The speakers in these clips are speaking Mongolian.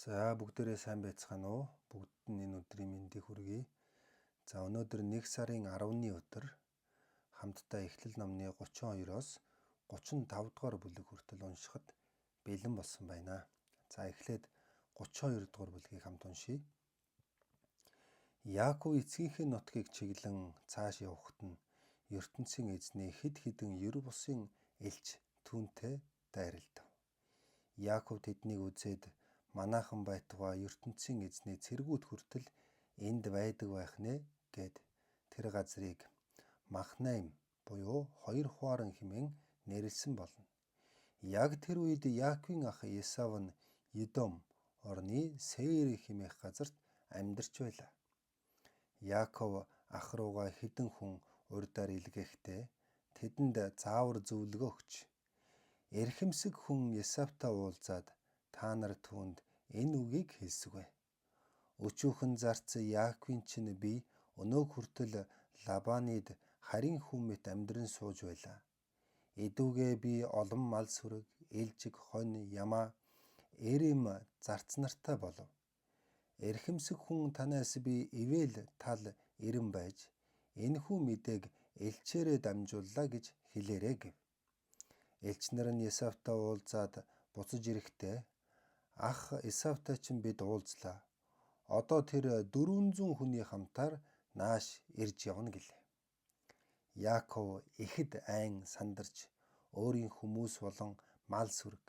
За, бүгдээрээ сайн байцгаана уу? Бүгдэд нь энэ өдрийн мэндийг хүргэе. За, өнөөдөр 1 сарын 10-ны өдөр хамтдаа Эхлэл номны 32-оос 35 дугаар бүлэг хүртэл уншихад бэлэн болсон байна. За, эхлээд 32 дугаар бүлгийг хамт уншийе. Яаков эцгийнхээ нутгийг чиглэн цааш явахад нь ертөнцийн эзний хэд хэдэн ер бусын элч түүнтэй дайралдав. Яаков тэднийг үзээд манаахан байтугай ертөнцийн эзний цэргүүд хүртэл энд байдаг байх нэ гээд тэр газрыг Махнаим буюу хоёр хуаран хэмээн нэрлэсэн болно. Яг тэр үед Яаковын ах Есав нь Едом орны Сейр хэмээх газарт амьдарч байлаа. Яаков ах руугаа хэдэн хүн урьдаар илгээхдээ тэдэнд заавар зөвлөгөө өгч, эрхэмсэг хүн Есавтай уулзаад та нар түүнд энэ үгийг хэлсэгүй. Өчүүхэн зарц Яаковын чинь би өнөөг хүртэл Лабанид харин хүн мэт амьдран сууж байлаа. Эдүгээ би олон мал сүрэг, илжиг, хонь, ямаа, эрэм зарц нартай болов. Эрхэмсэг хүн танаас би ивэл тал эрен байж энэхүү мэдээг элчээрээ дамжууллаа гэж хэлээрэй гэв. Элч нар нь Есавтай уулзаад буцаж ирэхдээ ах Есавтай чинь бид уулзлаа. Одоо тэр 400 хүний хамтаар нааш ирж явна гэлээ. Яаков ихэд айн сандарч өөрийн хүмүүс болон мал сүрэг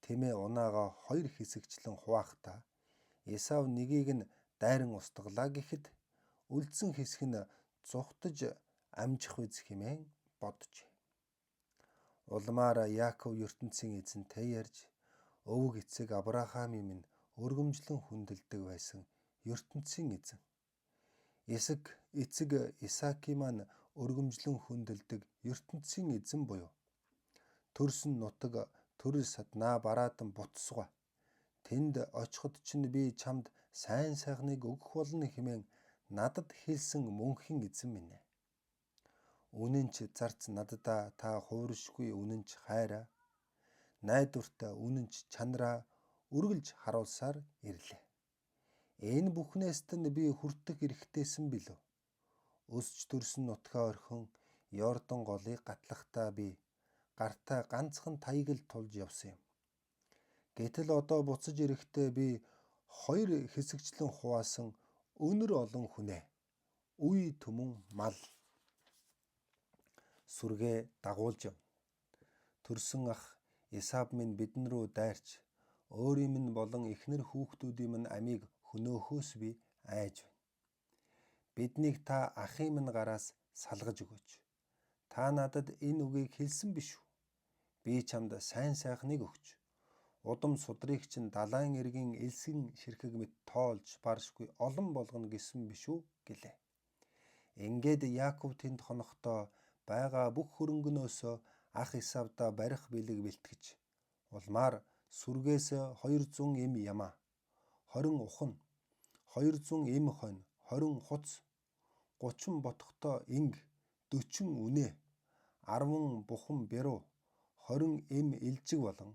тэмээ унаага хоёр хэсэгчлэн хуваахтаа Есав нэгийг нь дайран устгалаа гэхэд үлдсэн хэсэг нь зугтаж амжих биз хэмээн боджээ. Улмаар Яаков ертөнцийн эзэнтэй ярьж, өвөг эцэг Авраамийн минь өргөмжлөн хүндэлдэг байсан ертөнцийн эзэн. Эсэг эцэг Исаакийн маань өргөмжлөн хүндэлдэг ертөнцийн эзэн буюу төрсөн нутаг төрөл саднаа бараадан буцсугай. Тэнд очиход чинь би чамд сайн сайхныг өгөх болно хэмээн надад хэлсэн мөнхийн эзэн минь ээ. Үнэн ч зарц наддаа та хувиршгүй үнэн ч хайраа найдвартай үнэн ч чанараа үргэлж харуулсаар ирлээ. Энэ бүхнээс тань би хүртэх эрхтэйсэн билүү? Өсч төрсөн нутгаа орхин Йордан голыг гатлахдаа би гартаа ганцхан таяг л тулж явсан юм. Гэтэл одоо буцаж ирэхдээ би хоёр хэсэгчлэн хуваасан өнөр олон хүнээ үе түмэн мал сүргээ дагуулж явна. Төрсөн ах Исав минь бидэн рүү дайрч өөрийн минь болон эхнэр хүүхдүүдийн минь амийг хөнөөхөөс би айж байна. Биднийг та ахын минь гараас салгаж өгөөч. Та надад энэ үгийг хэлсэн биш үү? Би чамд сайн сайхныг өгч удам судрыг чинь далайн эргийн элсэн ширхэг мэт тоолж баршгүй олон болгоно гэсэн биш үү гэлээ. Ингээд Яаков тэнд хонохдоо байгаа бүх хөрөнгөнөөсөө ах Исавдаа барих бэлэг бэлтгэж улмаар сүргээс 200 эм ямаа, 20 ухан, 200 эм хонь, 20 хуц, 30 ботготой инг, 40 үнээ, 10 бухан бяруу, 20 эм илжиг болон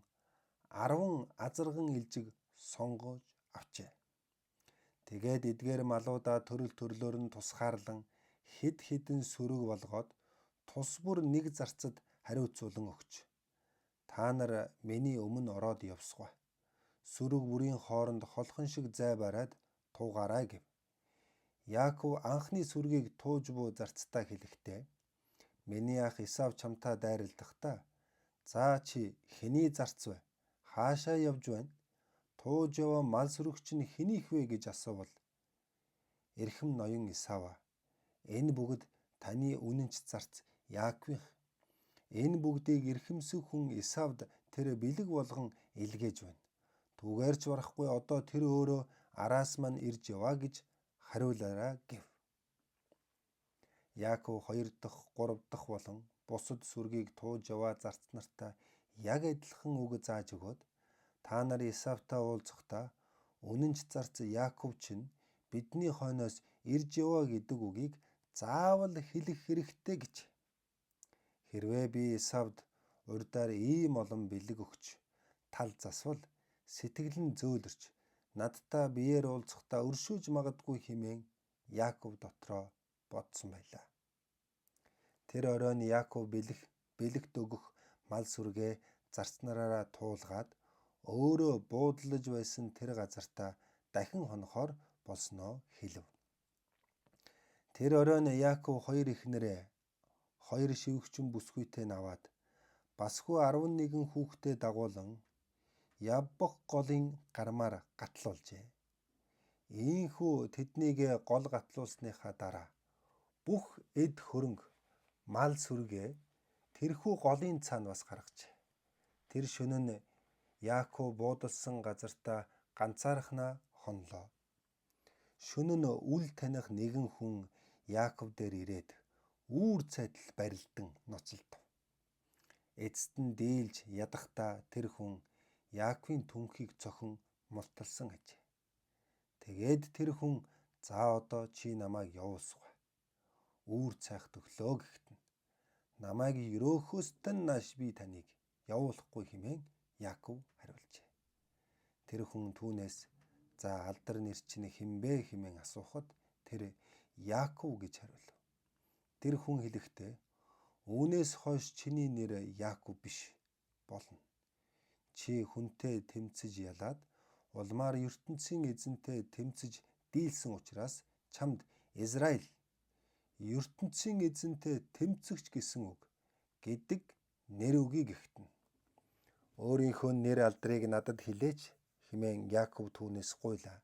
10 азарган илжиг сонгож авчээ. Тэгээд эдгээр малуудаа төрөл төрлөөр нь тусгаарлан хэд хэдэн сөрөг болгоод тус бүр нэг зарцад хариуцуулан өгч. Та нар миний өмнө ороод явсгой. Сөрөг бүрийн хооронд холхон шиг зай бариад туугаарай гэв. Яаков анхны сүргийг тууж буй зарцтай хэлэхдээ миний ах Исав чамтай дайралдахдаа за чи хэний зарц вэ? Хаашаа явж байна? Тууж яваа мал сүрэг чинь хэнийх вэ гэж асуувал эрхэм ноён Исава энэ бүгд таны үнэнч зарц Яаковынх. Энэ бүгдийг эрхэмсэг хүн Исавд тэр бэлэг болгон илгээж байна. Түүгээр ч барахгүй одоо тэр өөрөө араас маань ирж яваа гэж хариулаарай гэв. Яаков хоёр дахь, гурав дахь болон бусад сүргийг тууж яваа зарц нартаа яг адилхан үг зааж өгөөд та нар Исавтай уулзахдаа үнэнч зарц Яаков чинь бидний хойноос ирж яваа гэдэг үгийг заавал хэлэх хэрэгтэй гэж. Хэрвээ би Исавд урьдаар ийм олон бэлэг өгч тал засвал сэтгэл нь зөөлрч Надтай биеэр уулзахдаа өршөөж магадгүй хэмээн Яаков дотроо бодсон байлаа. Тэр оройн Яаков бэлэгт өгөх мал сүргээ зарцнараараа туулгаад өөрөө буудлаж байсан тэр газартаа дахин хонохоор болсноо хэлэв. Тэр оройн Яаков хоёр эхнэрээ, хоёр шивгчин бүсгүйтэй нь аваад басгүй 11 хүүхдээ дагуулан Яббок голын гармаар гатлуулжээ. Ийхүү тэднийг гол гатлуулсныхаа дараа бүх эд хөрөнгө, мал сүргээ тэрхүү голын цаана бас гаргажээ. Тэр шөнө нь Яаков буудалсан газартаа ганцаархнаа хонлоо. Шөнө нь үл таних нэгэн хүн Яаков дээр ирээд үүр цайтал барилдан ноцолдов. Эцэст нь дийлж ядахдаа тэр хүн Яаковын түнхийг цохон мулталсан ажээ. Тэгээд тэр хүн за одоо чи намайг явуулсугай. Үүр цайхад өглөө гэхэд нь намайг ерөөхөөс тань нааш би таныг явуулахгүй хэмээн Яаков хариулжээ. Тэр хүн түүнээс за алдар нэр чинь хэн бэ хэмээн асуухад тэр Яаков гэж хариулв. Тэр хүн хэлэхдээ үүнээс хойш чиний нэр Яаков биш болно. Чи хүнтэй тэмцэж ялаад улмаар ертөнцийн эзэнтэй тэмцэж дийлсэн учраас чамд Израиль ертөнцийн эзэнтэй тэмцэгч гэсэн үг гэдэг нэр өгье гэхтэн. Өөрийнхөө нэр алдрыг надад хэлээч хэмээн Яаков түүнээс гуйлаа.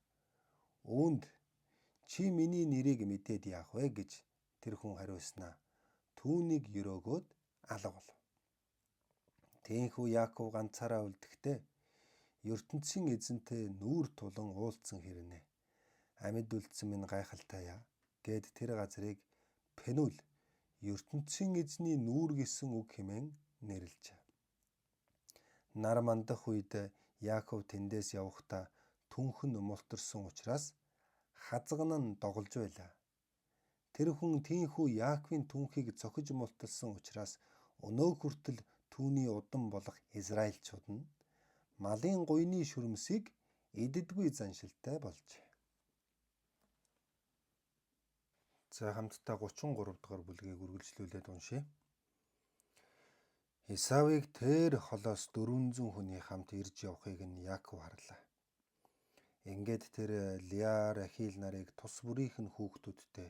Үүнд чи миний нэрийг мэдээд яах вэ гэж тэр хүн хариулснаа. Түүнийг ерөөгөөд алга болов. Тийхүү Яаков ганцаараа үлдэхдээ ертөнцийн эзэнтэй нүүр тулан уулзсан хэрнээ. Амьд үлдсэн минь гайхалтай яа гэд тэр газрыг Пенул ертөнцийн эзний нүүр гэсэн үг хэмээн нэрлэжээ. Нар мандах үед Яаков тэндээс явахдаа түнх нь мултарсан учраас хазган нь доголж байлаа. Тэр хүн тийхүү Яаковын түнхийг цохиж мулталсан учраас өнөө хүртэл түүний удам болох Израильчууд нь малын гуяны шүрмсийг иддэггүй заншилтай болжээ. За хамтдаа 33 дугаар бүлгийг үргэлжлүүлээд уншъя. Исавыг тэр холоос 400 хүний хамт ирж явахыг нь Яаков харлаа. Ингээд тэр Леа, Рахил нарыг тус бүрийнх нь хүүхдүүдтэй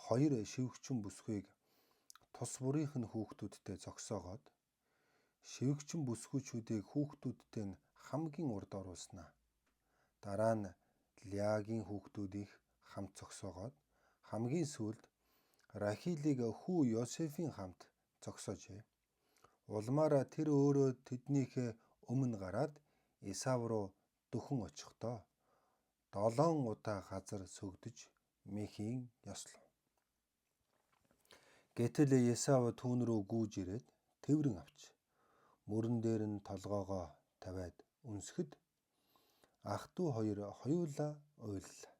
хоёр шивгчин бүсгүйг тус бүрийнх нь хүүхдүүдтэй зогсоогоод шивгчин бүсгүйчүүдийг хүүхдүүдтэй нь хамгийн урд оруулснаа. Дараа нь Леагийн хүүхдүүдийнх хамт зогсоогоод хамгийн сүүлд Рахилийг хүү Йосефийн хамт зогсоожээ. Улмаар тэр өөрөө тэднийхээ өмнө гараад Исав руу дөхөн очихдоо 7 удаа газар сөгдөж мехийн ёслов. Гэтэл Есав түүн рүү гүйж ирээд тэврэн авч мөрөн дээр нь толгоогоо тавиад үнсэхэд ах дүү хоёр хоёулаа уйллаа.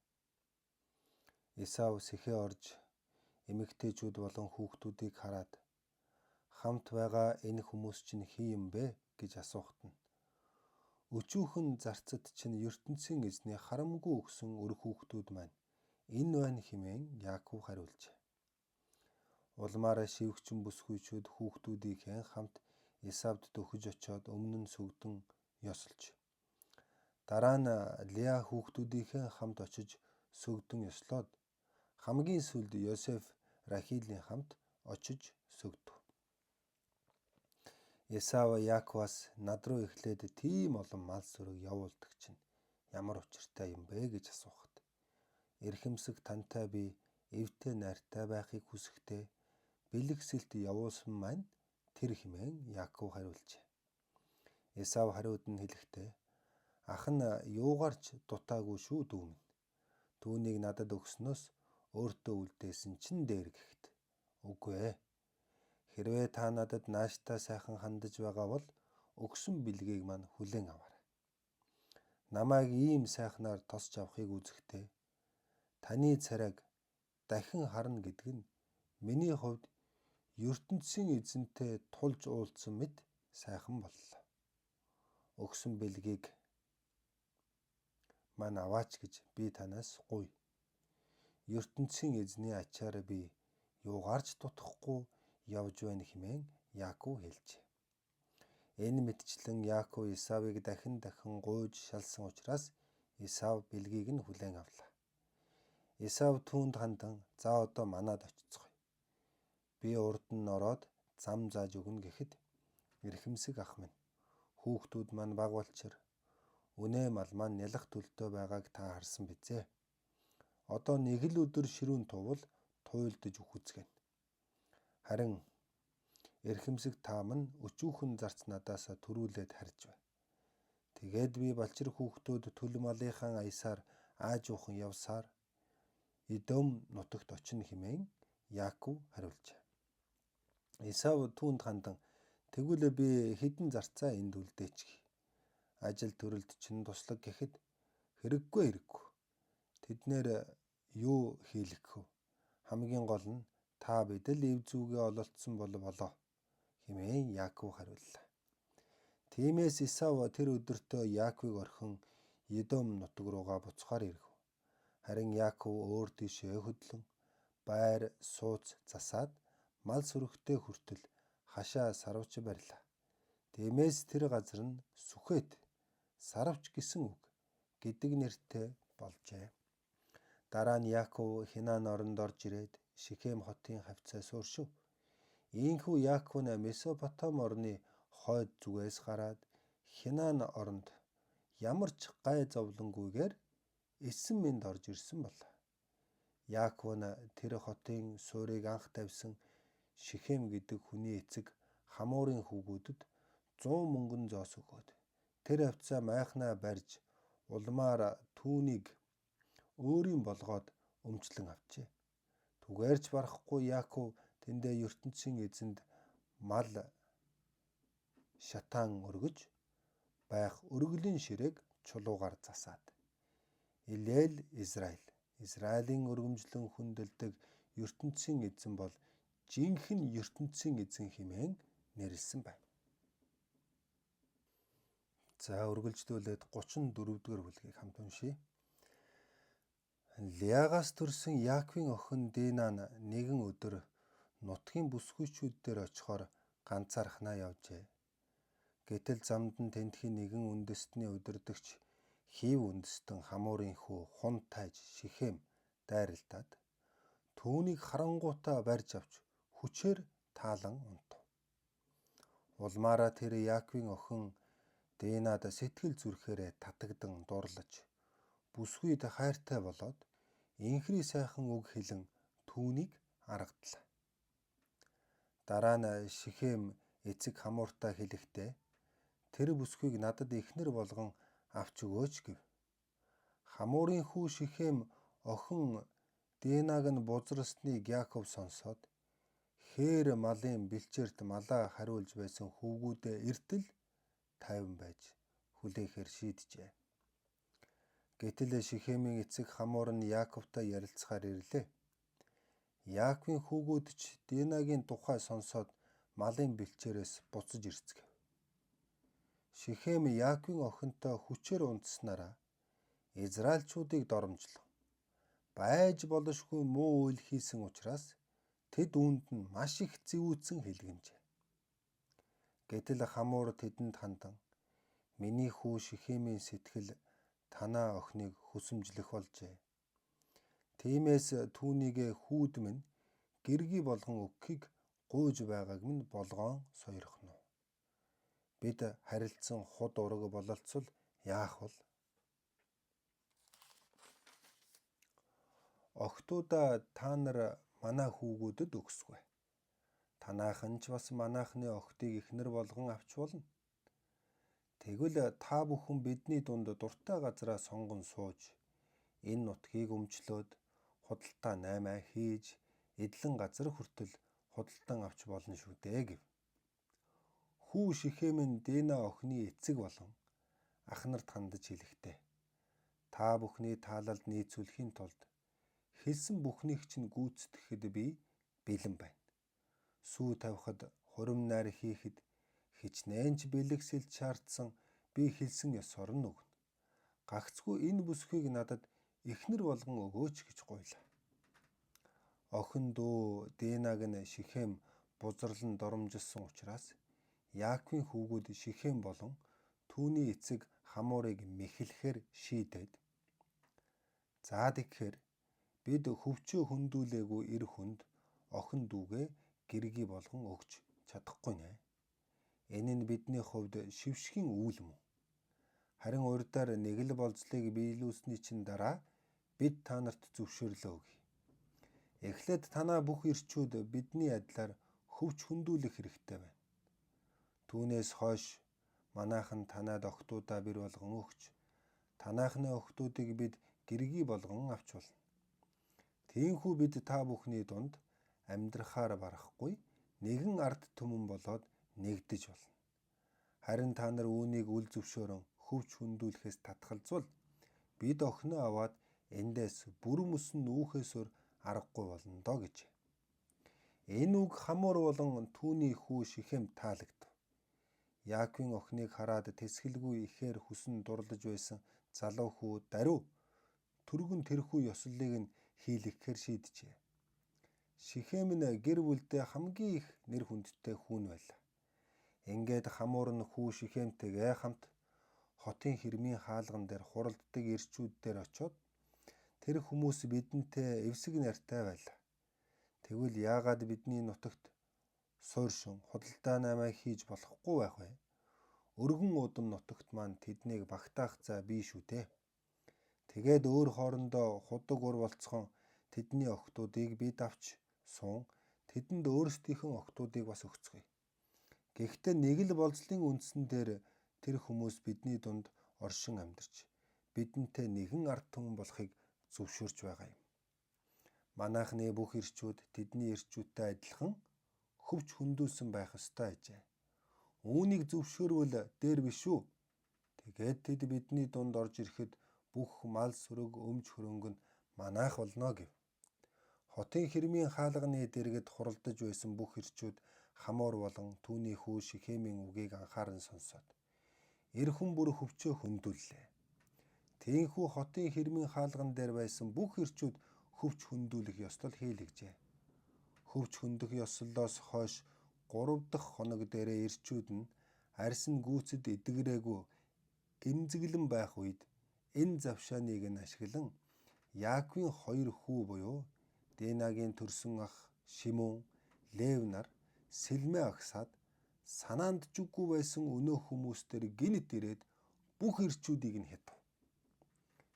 Исав сэхээ орж эмэгтэйчүүд болон хүүхдүүдийг хараад хамт байгаа энэ хүмүүс чинь хий юм бэ гэж асуухад нь өчүүхэн зарцад чинь ертөнцийн эзний харамгүй өгсөн өр хүүхдүүд маань энэ байна хэмээн Яаков хариулжээ. Улмаараа шивгчин бүсгүйчүүд хүүхдүүдийнхээ хамт Исавд дөхөж очиод өмнө нь сөгдөн ёсолж. Дараа нь Леа хүүхдүүдийнхээ хамт очиж сөгдөн ёслоод хамгийн сүүлд Йосеф Рахилийн хамт очиж сөгдөв. Есав Яаковаас над руу эхлээд тийм олон мал сүрэг явуулдаг чинь ямар учиртай юм бэ гэж асуухад эрхэмсэг тантай би эвтэй найртай байхыг хүсэхдээ бэлэгсэлт явуулсан маань тэр хэмээн Яаков хариулжээ. Есав хариуд нь хэлэхдээ ах нь юугаар ч дутаагүй шүү дүү минь. Түүнийг надад өгснөөс өөртөө үлдээсэн чинь дээр гэхэд үгүй ээ. Хэрвээ та надад нааштай сайхан хандаж байгаа бол өгсөн бэлгийг маань хүлээн аваарай. Намайг ийм сайхнаар тосч авахыг үзэхдээ таны царайг дахин харна гэдэг нь миний хувьд ертөнцийн эзэнтэй тулж уулзсан мэт сайхан боллоо. Өгсөн бэлгийг Маань аваач гэж би танаас гуйя. Ертөнцийн эзний ачаар би юугаар ч дутахгүй явж байна хэмээн Яаков хэлжээ. Энэ мэтчлэн Яаков Исавыг дахин дахин гуйж шалсан учраас Исав бэлгийг нь хүлээн авлаа. Исав түүнд хандан, "За, одоо манад очицгоё. Би урд нь ороод зам зааж өгнө" гэхэд, "Эрхэмсэг ах минь, хүүхдүүд маань бага болчир үнээ мал маань нялх төлтөө байгааг та харсан биз ээ. Одоо нэг л өдөр ширүүн туувал туйлдаж үхүцгэнэ. Харин эрхэмсэг та минь өчүүхэн зарц надаасаа түрүүлээд харж бай. Тэгээд би балчир хүүхдүүд төл малынхаа аясаар аажуухан явсаар Эдом нутагт очино" хэмээн Яаков хариулжээ. Исав түүнд хандан, "Тэгвэл би хэдэн зарцаа энд үлдээчихье. Ажил төрөлд чинь туслаг" гэхэд, "Хэрэггүй, хэрэггүй. Тэднээр юу хийлгэх вэ? Хамгийн гол нь та бид л эв зүүгээ ололцсон бол болоо" хэмээн Яаков хариуллаа. Тиймээс Исав тэр өдөртөө Яаковыг орхин Едом нутаг руугаа буцахаар ирэв. Харин Яаков өөр тийшээ хөдлөн байр сууц засаад мал сүрэгтэй хүртэл хашаа сарвч барьлаа. Тиймээс тэр газар нь Сүхэт, сарвч гэсэн үг, гэдэг нэртэй болжээ. Дараа нь Яаков Ханаан оронд орж ирээд Шихем хотын хавьцаа сууршив. Ийнхүү Яаков нь Месопотам орны хойд зүгээс гараад Ханаан оронд ямар ч гай зовлонгүйгээр эсэн мэнд орж ирсэн болоо. Яаков нь тэр хотын суурийг анх тавьсан Шихем гэдэг хүний эцэг Хаморын хүүгүүдэд 100 мөнгөн зоос өгөөд тэр хавьцаа майхнаа барьж улмаар түүнийг өөрийн болгоод өмчлөн авчээ. Түгээрч барахгүй Яаков тэндээ ертөнцийн эзэнд мал шатаан өргөж байх өргөлийн ширээг чулуугаар засаад Элэл Израиль, Израилийн өргөмжлөн хүндэлдэг ертөнцийн эзэн бол жинхэнэ ертөнцийн эзэн хэмээн нэрлэсэн байна. За, үргэлжлүүлээд 34 дугаар бүлгийг хамт уншъя. Леагаас төрсэн Яаковын охин Дина нэгэн өдөр нутгийн бүсгүйчүүд дээр очихоор ганцаархнаа явжээ. Гэтэл замд нь тэндхийн нэгэн үндэстний удирдагч Хив үндэстэн Хаморын хүү Хун тайж Шихем дайралтаад түүнийг харангуйтаа барьж авч хүчээр таалан унтав. Улмаараа тэр Яаковын охин Динад сэтгэл зүрхээрээ татагдан дурлаж бүсгүйд хайртай болоод энхрий сайхан үг хэлэн түүнийг аргадлаа. Дараа нь Шихем эцэг Хамортай хэлэхдээ, "Тэр бүсгүйг надад эхнэр болгон авч өгөөч" гэв. Хаморын хүү Шихем охин Динаг нь бузарсныг Яаков сонсоод хээр малын бэлчээрт малаа хариулж байсан хөвгүүдээ эртэл тайван байж хүлээхээр шийджээ. Гэтэл Шихемийн эцэг Хамор нь Яаковтай ярилцахаар ирлээ. Яаковын хүүгүүд ч Динагийн тухай сонсоод малын бэлчээрээс буцаж ирцгээв. Шихем Яаковын охинтой хүчээр унтсанараа Израильчуудыг доромжлон байж болшгүй муу үйл хийсэн учраас тэд үүнд нь маш их зэвүүцэн хэлгэнжээ. Гэтэл Хамор тэдэнд хандан, "Миний хүү Шихемийн сэтгэл танай охиныг хүсэмжлэх болжээ. Тиймээс түүнийг хүүд минь гэргий болгон өгөхийг гуйж байгааг минь болгоон сойрхоно уу? Бид харилцсан худ ураг бололцвол яах вэ? Охидуудаа та нар манай хүүгүүдэд өгсгүй. Танайхан ч бас манайхны охидыг эхнэр болгон авч болно. Тэгвэл та бүхэн бидний дунд дуртай газраа сонгон сууж энэ нутгийг өмчлөөд худалдаа наймаа хийж эдлэн газар хүртэл худалдан авч болно шүү дээ" гэв. Хүү Шихем нь Дина охины эцэг болон ах нарт хандаж хэлэхдээ, "Та бүхний таалалд нийцүүлэхийн тулд хэлсэн бүхнийг чинь гүйцэтгэхэд би бэлэн байна. Сүү тавихад, хурим найр хийхэд хичнээн ч бэлэгсэлт шаардсан би хэлсэн ёсоор нь өгнө. Гагцхүү энэ бүсгүйг надад эхнэр болгон өгөөч гэж гуйлаа. Охин дүү Динаг нь Шихем бузарлан доромжилсон учраас Яаковын хүүгүүд Шихем болон түүний эцэг Хаморыг мэхлэхээр шийдээд, за тэгэхээр бид хөвчөө хөндүүлээгүй эр хүнд охин дүүгээ гэргий болгон өгч чадахгүй нэ. Энэ нь бидний хувьд шившгийн үйл мөн. Харин урдаар нэг л болзлыг биелүүлсний чинь дараа бид та нарт зөвшөөрлөө өгье. Эхлээд танаа бүх эрчүүд бидний адилаар хөвч хөндүүлэх хэрэгтэй байна. Түүнээс хойш манайхан танаад охидуудаа бэр болгон өгч, танаахны охидуудыг бид гэргий болгон авч болно. Тиймээс бид та бүхний дунд амьдрахаар барахгүй нэгэн ард түмэн болоод нэгдэж болно. Харин та нар үүнийг үл зөвшөөрөн хөвч хөндүүлэхээс татгалзвал бид охиноо аваад эндээс бүрэн мөсөн нүүхээс өөр аргагүй болно доо гэж. Энэ үг Хамор болон түүний хүү Шихем таалагдав. Яаковын охиныг хараад тэсгэлгүй ихээр хүсэн дурлаж байсан залуу хүү даруй түргэн тэрхүү ёслолыг нь хийлгэхээр шийджээ. Шихем нь гэр бүлдээ хамгийн их нэр хүндтэй хүн байлаа. Ингээд Хамор нь хүү Шихемтэйгээ хамт хотын хэрмийн хаалган дээр хуралддаг эрчүүд дээр очиод тэр хүмүүс бидэнтэй эвсэг нартай байлаа. Тэгвэл яагаад бидний нутагт суурьшин худалдаа наймаа хийж болохгүй байх вэ? Өргөн удам нутагт маань тэднийг багтаах зай бий шүү дээ. Тэгээд өөр хоорондоо худаг ур болцгон тэдний охидуудыг бид авч суун тэдэнд өөрсдийнхөө охидуудыг бас өгцгөөе. Гэхдээ нэг л болзлын үндсэн дээр тэр хүмүүс бидний дунд оршин амьдарч бидэнтэй нэгэн ард түмэн болохыг зөвшөөрч байгаа юм. Манайхны бүх эрчүүд тэдний эрчүүдтэй адилхан хөвч хөндүүлсэн байх ёстой ажээ. Үүнийг зөвшөөрвөл дээр биш үү? Тэгээд тэд бидний дунд орж ирэхэд бүх мал сүрэг өмч хөрөнгө нь манайх болно гэв. Хотын хэрмийн хаалганы дэргэд хуралдаж байсан бүх эрчүүд Хамор болон түүний хүү Шихемийн үгийг анхааран сонсоод эр хүн бүр хөвчөө хөндүүллээ. Тиймээс хотын хэрмийн хаалган дээр байсан бүх эрчүүд хөвч хөндүүлэх ёслол хийлгэжээ. Хөвч хөндөх ёслолоос хойш 3 дахь хоног дээрээ эрчүүд нь арьс нь гүйцэд эдгэрээгүй эмзэглэн байх үед энэ завшааныг нь ашиглан Яаковын хоёр хүү буюу Динагийн төрсөн ах Шимүн, Лев нар сэлмээ агсаад санаанд жүггүй байсан өнөө хүмүүс дээр гэнэт ирээд бүх эрчүүдийг нь хятав.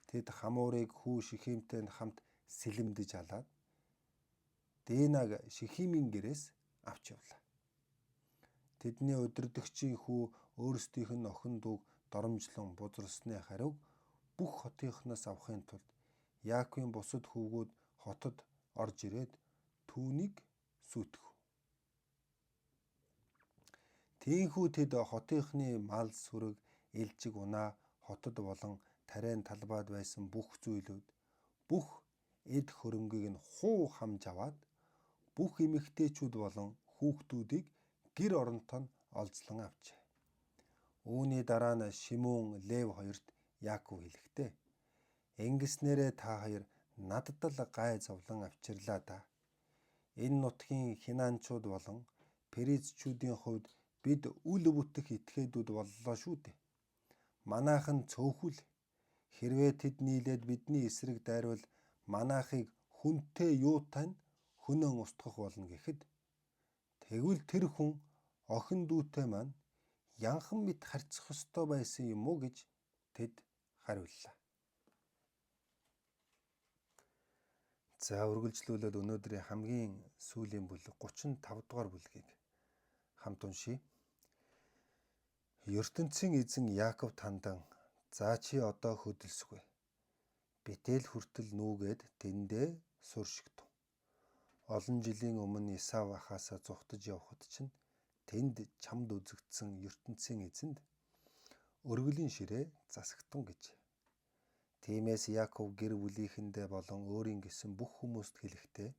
Тэд Хаморыг хүү Шихемтэй хамт сэлэмдэж алаад Динаг Шихемийн гэрээс авч явлаа. Тэдний удирдагчийн хүү өөрсдийнх нь охин дүүг доромжлон бузарсны хариуг бүх хотынхноос авахын тулд Яаковын бусад хөвгүүд хотод орж ирээд түүнийг сүйтгэв. Тиймээс тэд хотынхны мал сүрэг, илжиг унаа, хотод болон тариан талбайд байсан бүх зүйлүүд, бүх эд хөрөнгийг нь хуу хамж аваад бүх эмэгтэйчүүд болон хүүхдүүдийг гэр оронтой нь олзлон авчээ. Үүний дараа нь Шимүн, Лев хоёрт Яаков хэлэхдээ: "Ингэснээрээ та хоёр надад л гай зовлон авчирлаа да. Энэ нутгийн хинаанчууд болон перизчүүдийн хувьд бид үл бүтэх этгээдүүд боллоо шүү дээ. Манайхан цөөхөл. Хэрвээ тэд нийлээд бидний эсрэг дайрвал манайхыг хүнтэй юутай нь хөнөөн устгах болно гэхэд тэгвэл тэр хүн охин дүүтэй маань янхан мэт харьцах ёстой байсан юм уу гэж тэд хариуллаа. За үргэлжлүүлээд өнөөдрийн хамгийн сүүлийн бүлэг 35 дугаар бүлгийг хамт уншийе. Ертөнцийн эзэн Яаков хандан за чи одоо хөдөлсгүй. Бэтэл хүртэл нүүгээд тэндээ суурьшигдов. Олон жилийн өмнө Исав ахаасаа зугтаж явхад чинь тэнд чамд үзэгдсэн ертөнцийн эзэнд өргөлийн ширээ засагтун гэж. Тиймээс Яаков гэр бүлийнхэндээ болон өөрийн гэсэн бүх хүмүүст хэлэхдээ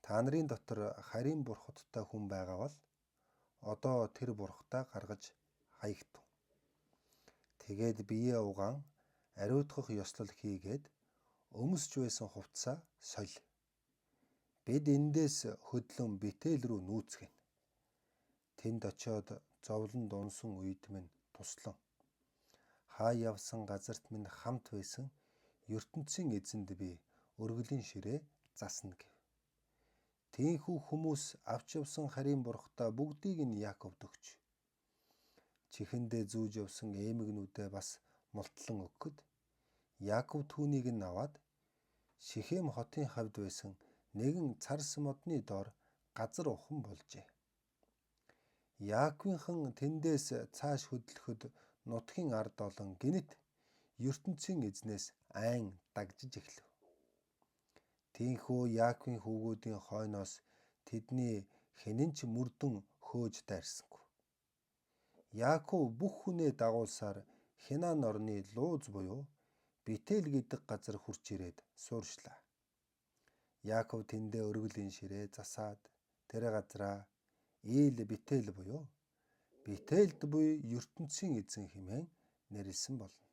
та нарын дотор харийн бурхадтай хүн байгаа бол одоо тэр бурхадаа гаргаж хаягтав. Тэгээд биеэ угаан Ариутгах ёслол хийгээд өмсч байсан хувцсаа соль. Бид эндээс хөдлөн Бетел рүү нүүцгэнэ. Тэнд очиод зовлонд унсан үед минь туслан хаа явсан газарт минь хамт байсан ертөнцийн эзэнд би өргөлийн ширээ засна гэв. Тийнхүү хүмүүс авч явсан харийн бурхдаа бүгдийг нь Яаковд өгч чихэндээ зүүж явсан ээмэгнүүдээ бас мултлан өгөхөд Яаков түүнийг нь аваад Шихем хотын хавьд байсан нэгэн царс модны доор газар ухан болжээ. Яаковынхан тэндээс цааш хөдлөхөд нутгийн ард олон гэнэт ертөнцийн эзнээс айн дагжиж эхлэв. Тийнхүү Яаковын хүүгүүдийн хойноос тэдний хэн нь ч мөрдөн хөөж дайрсангүй. Яаков бүх хүнээ дагуулсаар Ханаан орны Луз буюу Бетел гэдэг газар хүрч ирээд суурьшлаа. Яаков тэндээ өргөлийн ширээ засаад тэр газраа Ил Бетел буюу Бетелд буй ертөнцийн эзэн хэмээн нэрлэсэн болно.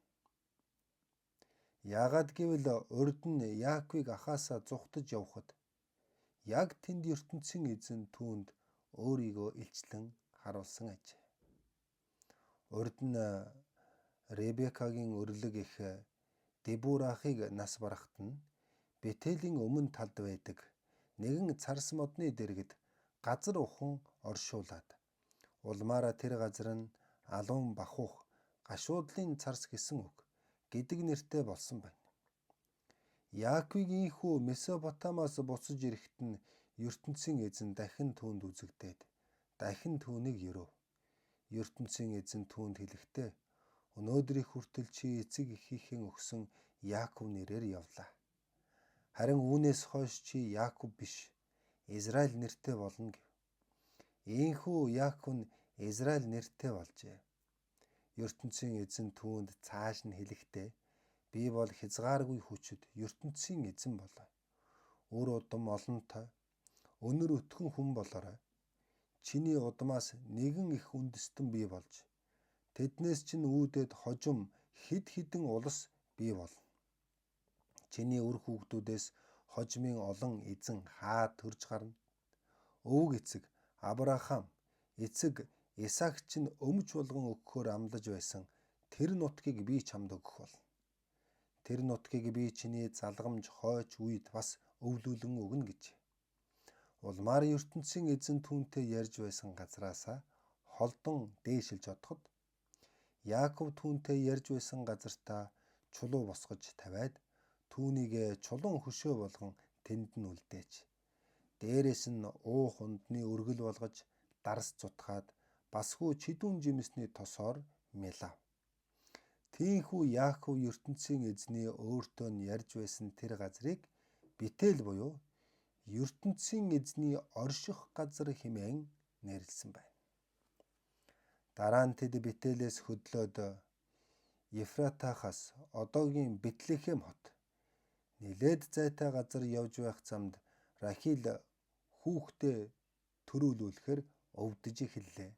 Яагаад гэвэл урд нь Яаковыг ахаасаа зугтаж явхад яг тэнд ертөнцийн эзэн түүнд өөрийгөө илчлэн харуулсан ажээ. Урд нь Ребекагийн өрлөг эх Деборахыг нас барахад нь Бетелийн өмнө талд байдаг нэгэн царс модны дэргэд газар ухан оршуулад улмаараа тэр газар нь алуун бахуух гашуудлын царс гэсэн үг гэдэг нэртэй болсон байна. Яаковыг ийнхүү Месопотамаас буцаж ирэхэд нь ертөнцийн эзэн дахин түүнд үзэгдээд дахин түүнийг ерөөв. Ертөнцийн эзэн түүнд хэлэхдээ өнөөдрийг хүртэл чи эцэг эхийнхээ өгсөн Яаков нэрээр явлаа. Харин үүнээс хойш чи Яаков биш, Израиль нэртэй болно гэв. Ийнхүү Яаков нь Израиль нэртэй болжээ. Ертөнцийн эзэн түүнд цааш нь хэлэхдээ би бол хязгааргүй хүчит ертөнцийн эзэн болоо. Үр удам олонтой, өнөр өтгөн хүн болоорой. Чиний удмаас нэгэн их үндэстэн бий болж, тэднээс чинь үүдээд хожим хэд хэдэн улс бий болно. Чиний үр хүүхдүүдээс хожмын олон эзэн хаа төрж гарна. Өвөг эцэг Авраам, эцэг Исаак чинь өмч болгон өгөхөөр амлаж байсан тэр нутгийг би чамд өгөх болно. Тэр нутгийг би чиний залгамж хойч үед бас өвлүүлэн өгнө гэж. Улмаар ертөнцийн эзэн түүнтэй ярьж байсан газраасаа холдон дээшилж одоход Яаков түүнтэй ярьж байсан газартаа чулуу босгож тавиад түүнийг чулуун хөшөө болгон тэнд нь үлдээж. Дээрээс нь уух ундны өргөл болгож дарс зутгаад басгүй чидүүн жимсний тосоор мялав. Тийнхүү Яаков ертөнцийн эзний өөртөө нь ярьж байсан тэр газрыг Бетел буюу ертөнцийн эзний орших газар хэмээн нэрлэсэн байна. Дараа нь тэд Бетелээс хөдлөөд Ефратахаас одоогийн Бэтлехэм хот нэлээд зайтай газар явж байх замд Рахил хүүхдээ төрүүлүүлэхээр өвдөж эхэллээ.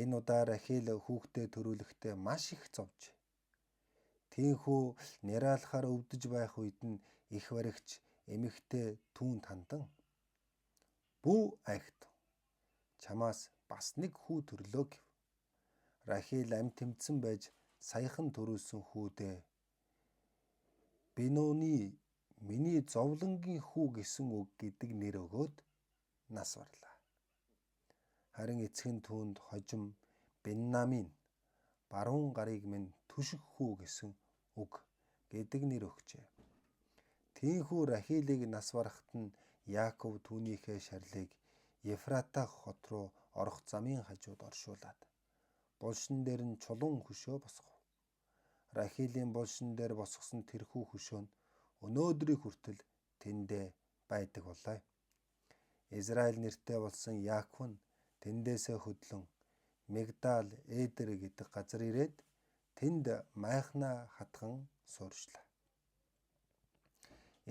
Энэ удаа Рахил хүүхдээ төрүүлэхдээ маш их зовж. Тийнхүү нэралахаар өвдөж байх үед нь их баригч эмэгтэй түүнд хандан "Бүү айхт. Чамаас бас нэг хүү төрлөө" гэв. Рахил амь тэмцэн байж саяхан төрүүлсэн хүүдээ Бенони миний зовлонгийн хүү гэсэн үг гэдэг нэр өгөөд нас барлаа. Харин эцэг нь түүнд хожим Беннамин баруун гарыг минь түших хүү гэсэн үг гэдэг нэр өгчээ. Тийнхүү Рахилийг нас барахад нь Яаков түүнийхээ шарлыг Ефрата хот руу орох замын хажууд оршуулад булшин дээр нь чулуун хөшөө босгов. Рахилийн булшин дээр босгосон тэрхүү хөшөө нь өнөөдрийг хүртэл тэндээ байдаг болоо. Израиль нэртэй болсон Яаков нь тэндээсээ хөдлөн Мигдал Эдер гэдэг газар ирээд тэнд майхнаа хатган суурьшлаа.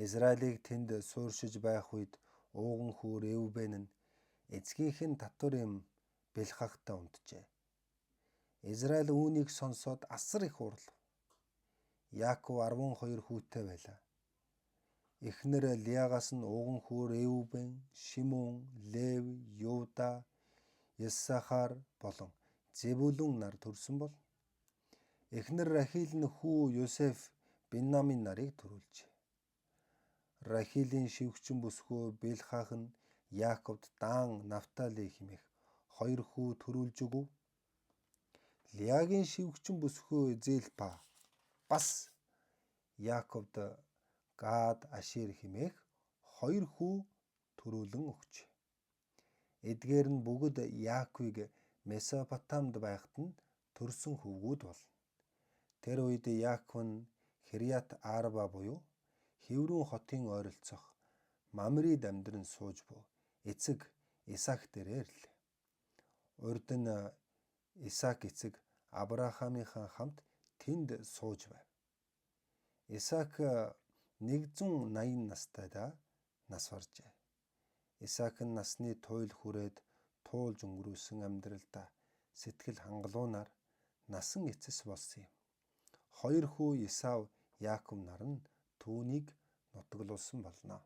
Израилийг тэнд суурьшиж байх үед ууган хүү Ревбен нь эцгийнх нь татвар юм Бэлхахтай унтжээ. Израиль үүнийг сонсоод асар их уурлав. Яаков 12 хүүтэй байлаа. Эхнэр Лиагаас нь ууган хүү Реүбен, Шимон, Леви, Юда, Иссахар болон Зебулун нар төрсөн бол эхнэр Рахил нь хүү Йосеф, Бенамин нарыг төрүүлжээ. Рахилийн шивгчин бүсгүй Билхах нь Яаковд Дан, Нафтали хэмээх хоёр хүү төрүүлж өгөв. Лиагийн шивгчин бүсгүй Зелпа бас Яаковд Гад, Ашер хэмээх хоёр хүү төрүүлэн өгчээ. Эдгээр нь бүгд Яаковыг Месопотамд байхад нь төрсөн хөвгүүд болно. Тэр үед Яаков нь Хириат Арба буюу Хеврон хотын ойролцоох Мамрид амьдран сууж буй эцэг Исаак дээрээ ирлээ. Урд нь Исаак эцэг Авраамийнхаа хамт тэнд сууж байв. Исаак 180 настайдаа нас баржээ. Исаак нь насны туйл хүрээд туулж өнгөрүүлсэн амьдралдаа сэтгэл хангалуунаар насан эцэс болсон юм. Хоёр хүү Исав, Яаков нар нь түүнийг нутаглуулсан болно.